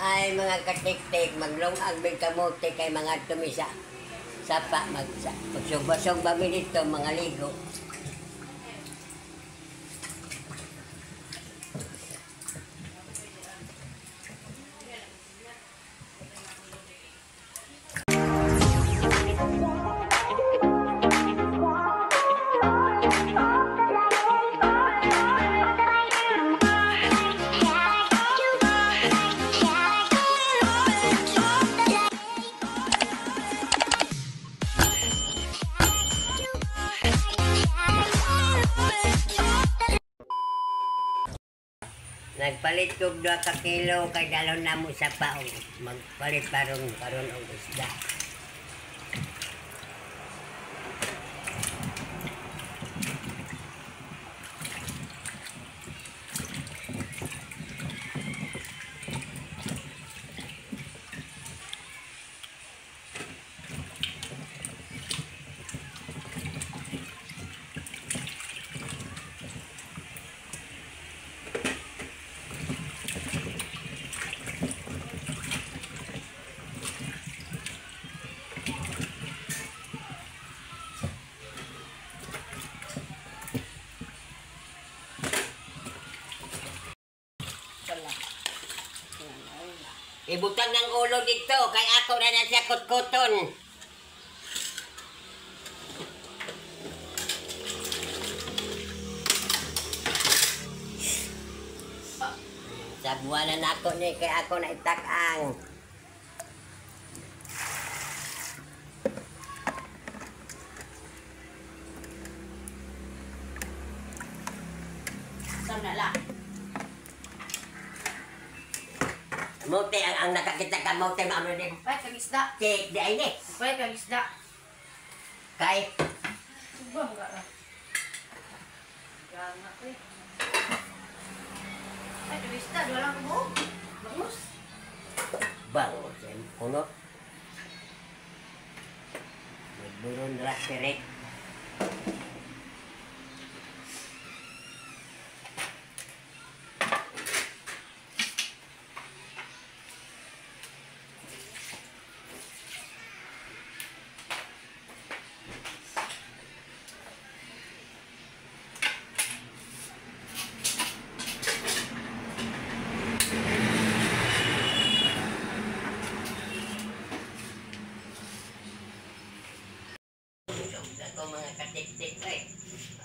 Ay mga katiktik, maglungag mig kamote kay mga tumisa. Sapa, magsugba-sugba mi dito, mga ligo. Nagpalit kog 2 ka kilo kay dalon namo sa paong. Magpalit karon karon og isda. Ibutang ng ulo dito kay ako na na siya kutkuton. Sabuan na ako ni kay ako na itakang. Sana lang. Kamote ang nakakita kamote maamo din. Pay kag isda. Cake di ay ni. Pay kag isda. Kay Suba mo ka. Ganga ko. Ay, kag isda duha lang ko. Bangus. Bangus puno. Magburon ra direk. Ako mga katik-tik eh.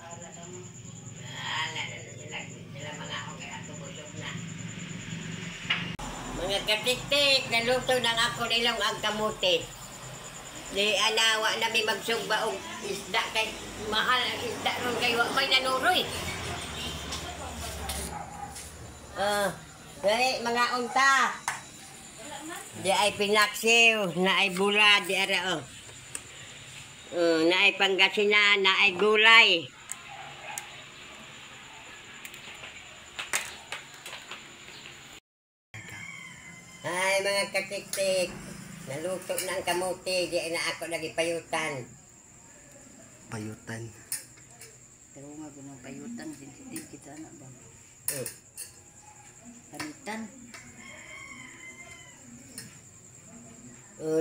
Ala na sila mga ako kaya ako busog na. Mga katik-tik, naluto ng ako nilang ang kamote. Di anawa na may magsugba og isda kay mahal ang isda ron kay wa may nanuroy. Dali mga unta. Di ay pinaksiw, na ay bulad, di ara oh. Naay Pangasinan, naay gulay. Ay mga katiktik, naluto na ang kamote, di na ako nagipayutan. Payutan. Pero nga kung payutan, sensitive kita na ba? Panitan.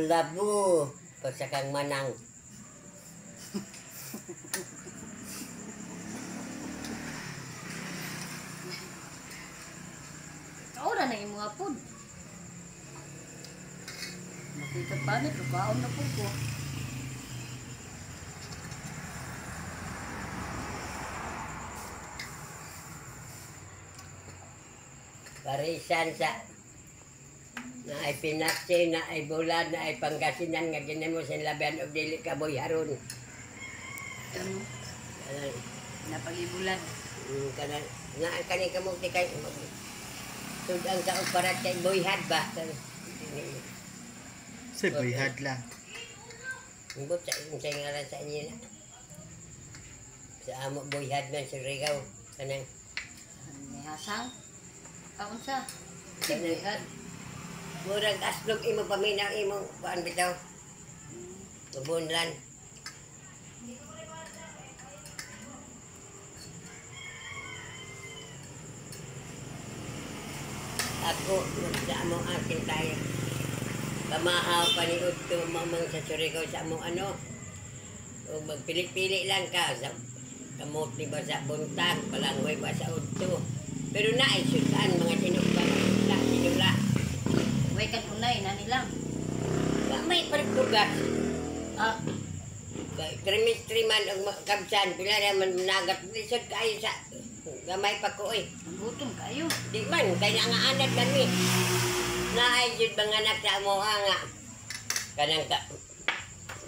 Labo, pagsakang manang. Kaura na yung mga food. Makita pa ni, kaon na po ko. Parisan sa na ay pinaksi, na ay bulad, na ay Pangasinan nga ginimo sa labian og dili ka boy haron. Ano? Napagibulan. Kana na kani kamuti kay sud-ang sa uparat kay boyhad ba? Sa boyhad lang. Imbot sa unsay ngalan sa inyo na. Sa amo boyhad man sa Rigao kanang Nihasang. Kaon sa boyhad. Murag aslog imo paminaw imo kuan bitaw. Tubunlan. Ako, sa among akin tayo. Pamahaw pa ni Udto, mamang sa Surigao sa among ano. O magpili-pili lang ka sa kamote ba sa buntag, palanggoy ba sa Udto. Pero naisutaan mga tinugba, tinula, tinula. Way kan unay nani lang. May parbugas. Ah, Kremistry man og kabsan, pila naman nagat. Lisod kayo sa gamay pa ko eh. gutom kayo. Di man, kay nga anad kami. Naay jud mga anak sa amoha nga. Kanang ka,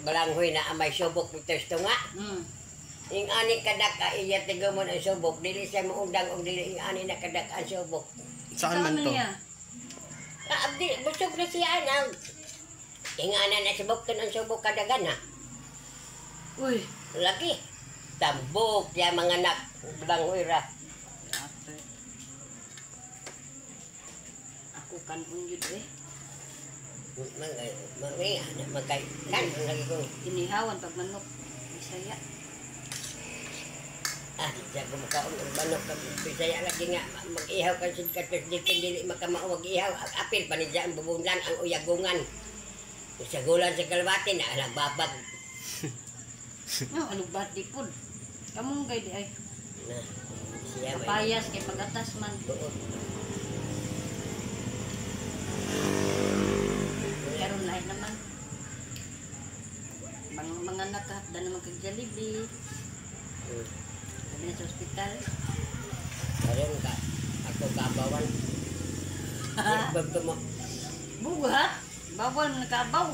balanghoy na amay subok ni nga. Ing ani kadak iya tigo mo ang subok, dili siya moundang og dili ing ani na kadak ang subok. Saan man to? niya? Ah, abdi, busog na siya na. Ing ana na subok ang subok kadagan ha. Uy. Lagi. Tambok ya mga anak, balanghoy ra. Grabe. Ako kanon jud eh. Mga mga anak magkay kan lagi ko. Inihawan pag manok. Bisaya. Ah, di siya kumakaon ng manok. Bisaya lagi nga, mag-ihaw ka sa katos dito, dili makamao mag-ihaw. Apil pa niya ang bubunglan, ang uyagungan. Sa gulan sa kalwati na, nagbabag. No, alugbati pud. Kamunggay di ay. Na, siya may Payas kay pagatas man. buot. Karon lahi naman. Bang mga nakahapda naman kag Jollibee. Sabi na sa ospital. Karon ka, ako kabawan. Bagto mo, Bugat. Bawal man nakabaw.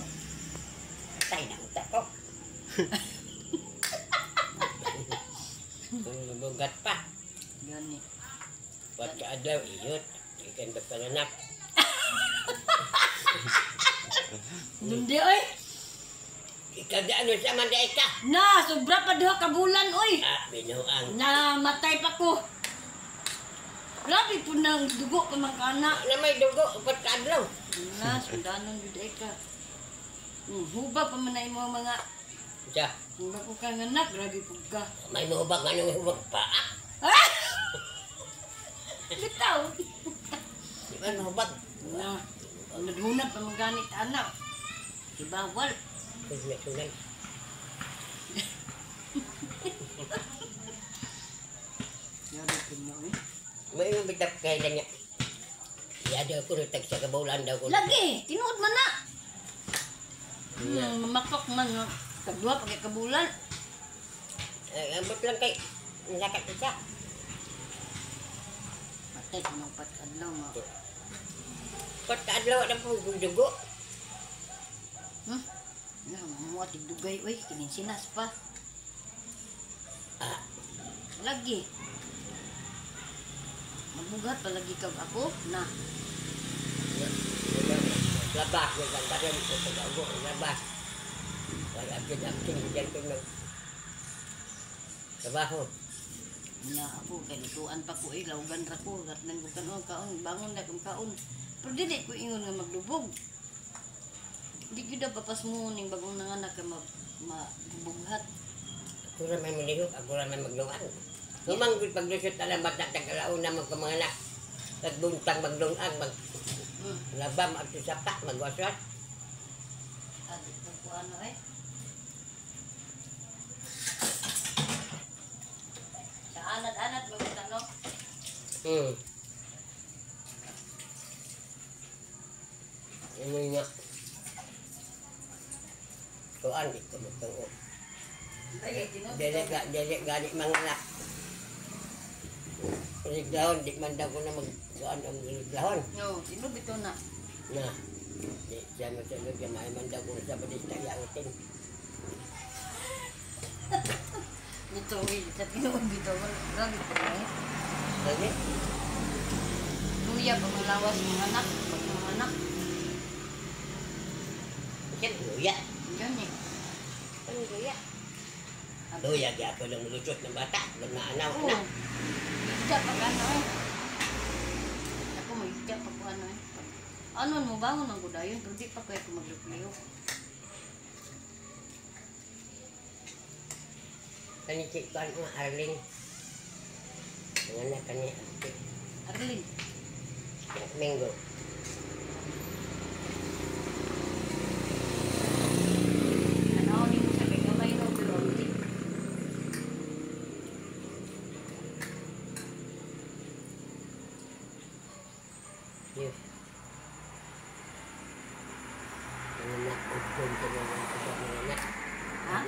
tay na utak ko. Bugat pa. Gani. Wat ka adlaw, iyot. Ikan ba panganak? Dundi oy. Ikaw di ano sa man di ka? Na, sobra pa duha ka bulan oy. Ah, binuang. Na matay pa ko. Grabe po nang dugo pa man kana. Na may dugo, upat ka adlaw. Na, sundanon jud ay ka. Huba pa man na imo mga Siya, huba ko ka nga anak, grabe pud ka. may muhubag anong hubag pa. Ah! Bitaw. Di ba muhubag? Na, nadhunat pa man ganit anak. Di bawal. Sunay, sunay. Grabe pud na oy. May yung bitap kay niya. Iya daw ko tag sa kabulan daw ko. Lagi, tinuod man na. Mamakok man no. Tagduha pa kay kabulan. Eh, ambot lang kay nakat siya. Patay ko nang patadlaw nga. Pat ka adlaw na po dugo. Na, mamuat dugay oy, kining sinas pa. Ah, Lagi. Mabugat palagi kag ako na. Labas ng gambaran ko pag-ugo labas. Wala abdin abdin diyan ko nag trabaho. Na ako kay lutuan pa ko eh, lawgan ra ko, gatnan ko kanon kaon, bangon na kong kaon. Pero dili ko ingon nga maglubog. Di gyud papas mo ning bagong nanganak ka mabughat. Ako ra may mulihok, ako ra may magluan. Humanggod paglusot alam bata tag-alauna magkamanganak. Tagbuntang maglungag, mag labam at sapa, magwaswas. Adi ko ko ano eh. Sa anad-anad magkita no. Ano nga? Tuan, di ko magtungo. Dili ga, dili gani manganak. Liglahon, di man daw ko na magkuan ang liglahon. No, tinuod bitaw na. Na, di siya magsunod, kaya may man daw ko sa badista yangitin. Nito eh, sa tinuod bitaw grabe po eh. Lagi? Luya pa malawas mga anak, pag mga anak. Siya, luya. Yan eh. Ano luya? Luya, di ako lang lusot ng bata. Nagnaanaw Oo. na. Higda pag ano eh. Ako mahigda pag ano eh. Ano mo bangon ang gudayon pero di pa kaya ko magrepleo. Kani si kuan nga Arling. Mga anak kani. Arlene. Minggo. Tanaw nimo sa kay gamay no pero hindi. Yes. Anak, udlon siguro ang mga anak. Ha?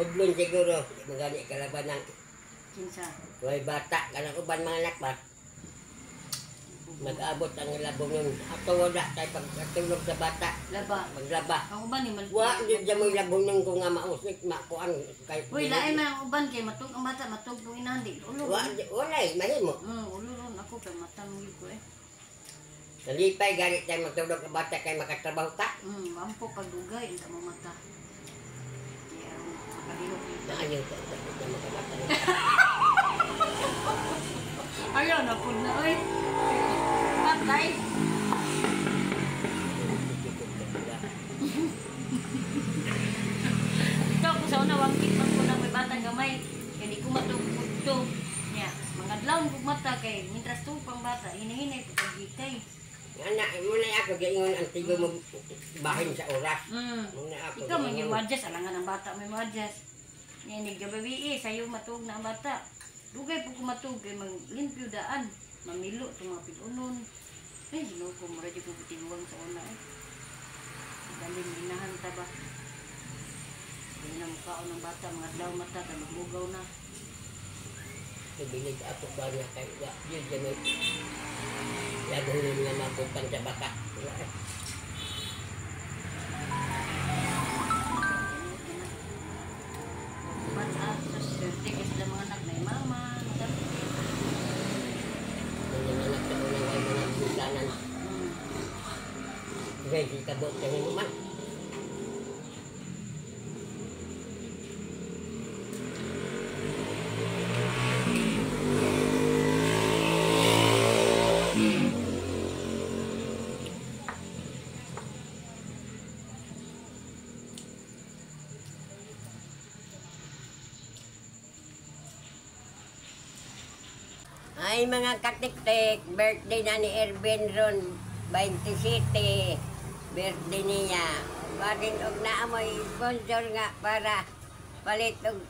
Udlon siguro. Magani kalaban ng Kinsa? way bata. Kanang uban mga anak ba? Mag-abot ang labong nun. Ato wala tayo pagkatulog sa bata. Laba. Maglaba. Ang uban ni man. Wa di dyan mo labong nun kung nga mausik, makuan. Kay, Uy, lain man ang uban kay matug ang bata, matug tong inahan di ulo. Wa, wala eh, mahimo. Ulo ron ako kay mata mo gyud ko eh. Nalipay, ganit tayo matulog ang bata kay makatrabaho ta. Ampo pagdugay unta mo mata. Kaya makalihok yun. Naayaw ka, sakit na makabata. Ayaw na po na oy. Patay. Ikaw ko sa una wangkit man ko na may batang gamay. Kay di ko matug-tug. Nya, mga adlaw kog mata kay mintras tuog pang bata, hinahinay ko pagikay. Anak, muna ako gaingon ang tigo mo bahin sa oras. Muna ako. Ikaw man yung gaingon. ma-adjust, alangan ang bata may ma-adjust. Nya ni gabi eh, sayo matuog na ang bata. Dugay po ko matuog kay maglimpyo daan, mamilo itong mga pilunon. Ay, Ginoo ko, mura di ko tiguang sa una eh. Daling inahan ta ba? Hindi na mukhaon ng bata, mga adlaw mata, kay magmugaw na. Bilid ako ba niya kay wa yun dyan may lagunin nga mabutang sa bata. Wa, eh. Uban sa ato, swerte kasi sila mga anak na mama, madami. Mga anak sa unang ay mga butanan. Kaya si kabot sa hinuman. Ay mga katiktik, birthday na ni Ervin ron, 27, birthday niya. Barin og naamoy sponsor nga para palit og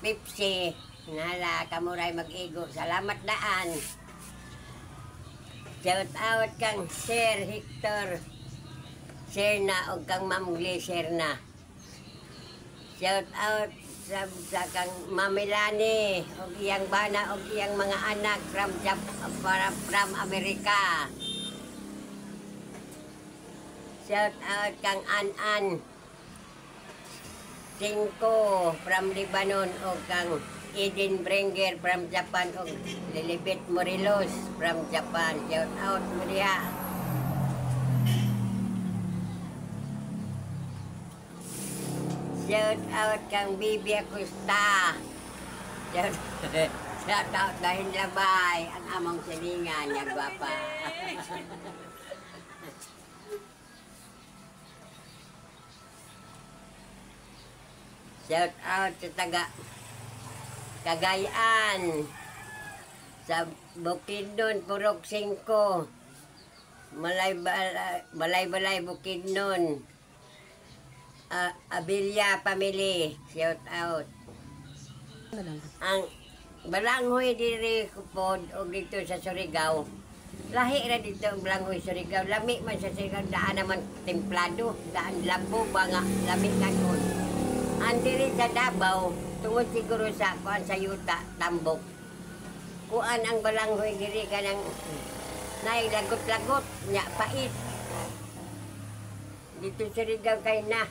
Pepsi. Nala, kamuray mag-igo. Salamat daan. Shout out kang Sir Hector Serna og kang Ma'am Glee na. Shout out sa kang Mamilani og iyang bana og iyang mga anak from para from Amerika. Shout out kang An-An Cinco from Lebanon og kang Eden Brenger from Japan og Lilibet Morelos from Japan. Shout out mo diha. Shout out kang Bibi Acosta. Shout, shout out dahil labay ang among silingan niya gwapa. Shout out sa taga Cagayan sa Bukidnon, Purok 5. Balay-balay Bukidnon. Abilia family, shout out. Ang balanghoy diri pod og dito sa Surigao. Lahi ra dito ang balanghoy Surigao. Lami man sa Surigao, daan naman templado, daan labo ba nga lami kanon. Ang diri sa Davao, tungod siguro sa kuan sa yuta, tambok. Kuan ang balanghoy diri kanang nay lagot-lagot, nya pait. Dito sa Surigao kay na.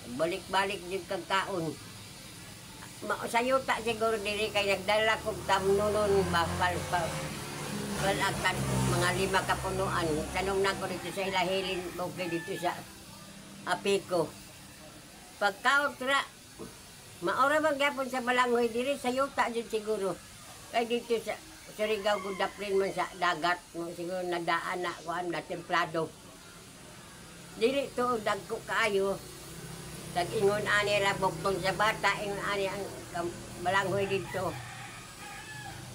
Balik-balik jud kag kaon. Sa yuta siguro diri kay nagdala kog tamnunon ba pal, pal, palagkan mga 5 ka punuan. Tanong na ko dito sa Ilahilin bukid dito sa Apiko. Pagkaot ra maora man gyapon sa balanghoy diri sa yuta jud siguro. Kay dito sa Surigao gud daplin man sa dagat mo siguro nadaan na kuan na templado. Dili tuog dagko kaayo. Tag-ingon ani ra bukton sa bata, ingon ani ang balanghoy dito.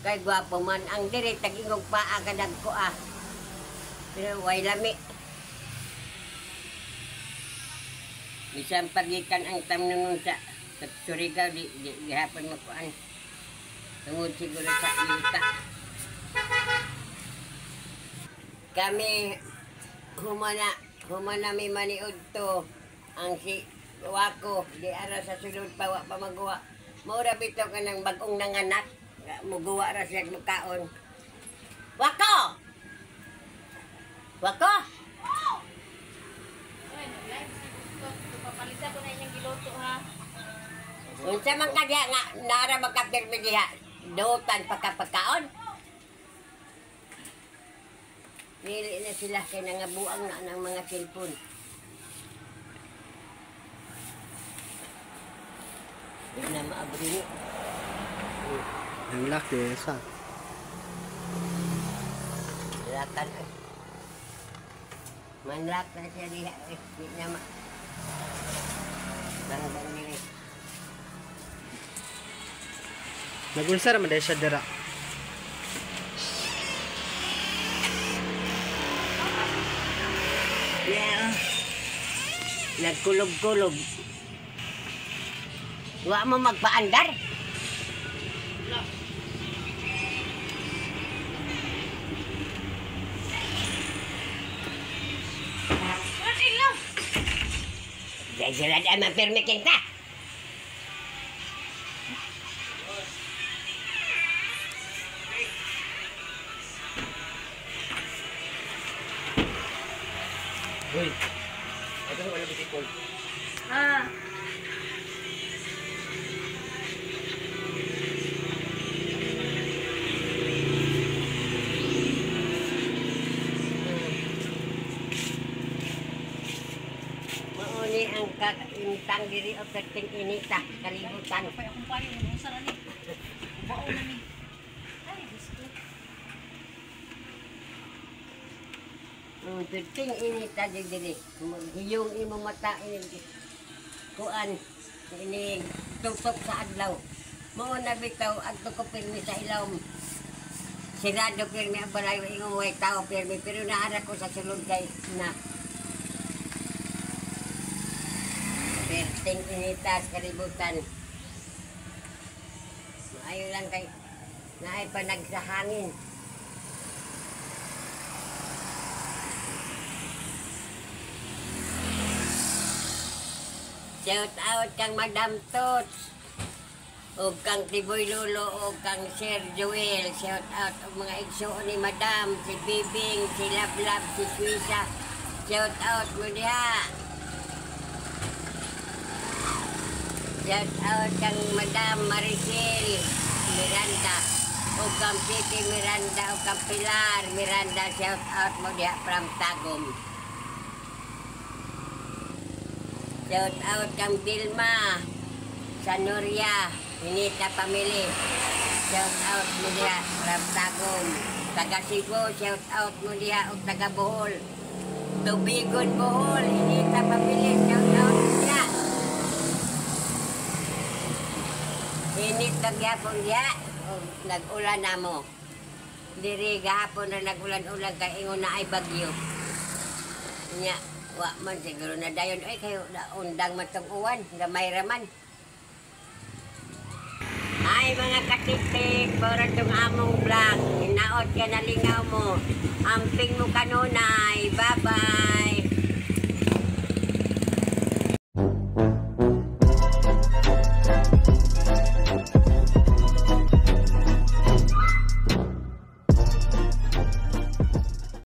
Kay gwapo man ang diri tag-ingog paa kadag ko ah. Pero way lami. Bisan pagikan ang tamnungon sa Surigao di gihapon makuan. Tungod siguro sa yuta. Kami humana mi maniud to ang si Wako di ara sa sulod pa wa pa maguwa. Maura bitaw kanang bag-ong nanganak, muguwa ra siya mukaon. Wako! Wako! Papalitan ko na inyong giluto ha. Unsa man ka diha nga nara magkapirmi diha, dutan pagkapagkaon. Dili na sila kay nangabuang na ng mga cellphone. Di na maabri ni. Ang laki sa. Lakan. Manlak na siya diha. Eh, di na ma. Banggang diri. Nagunsa ra man dahil siya dira. Yeah. Nagkulob-kulob. Wa mo magpaandar? Dahil sila dahil mapirmi kita. Uy. Ito wala bitikol. Ah. Mauni ang kaintang diri o perting inita kalibutan. Pay akong payo mo sa ni. Bao na ni. Ay, gusto. Perting inita diri. Hiyong imo mata ini kuan ini tutok sa adlaw. Mao na bitaw adto ko pirmi sa ilawom. Sirado pirmi ang balay ingon way tao pirmi pero naara ko sa sulod kay na. Perting inita sa kalibutan. Maayo lang kay naay pa nagsahangin. Shout out kang Madam Tots o kang Tiboy Lolo o kang Sir Joel. Shout out og mga igsuon ni Madam, si Bibing, si Lablab, si Suisa. Shout out mo diha. Shout out kang Madam Maricel Miranda o kang Piti Miranda o kang Pilar Miranda. Shout out mo diha from Tagum. Shout out kang Vilma Sanoria, Hinita Family. Shout out mo diha from Tagum. Taga Cebu, shout out mo diha og taga Bohol. Tubigon Bohol, Hinita Family, shout out mo diha. Init gyapon diha, og nag-ulan na mo. Diri gahapon na nag-ulan-ulan kay ingon na ay bagyo. Nya, wa man siguro na dayon ay kayo undang man tong uwan, gamay ra man. Ay mga katitik, para tong among vlog. Hinaot ka na lingaw mo. Amping mo kanunay. Bye-bye.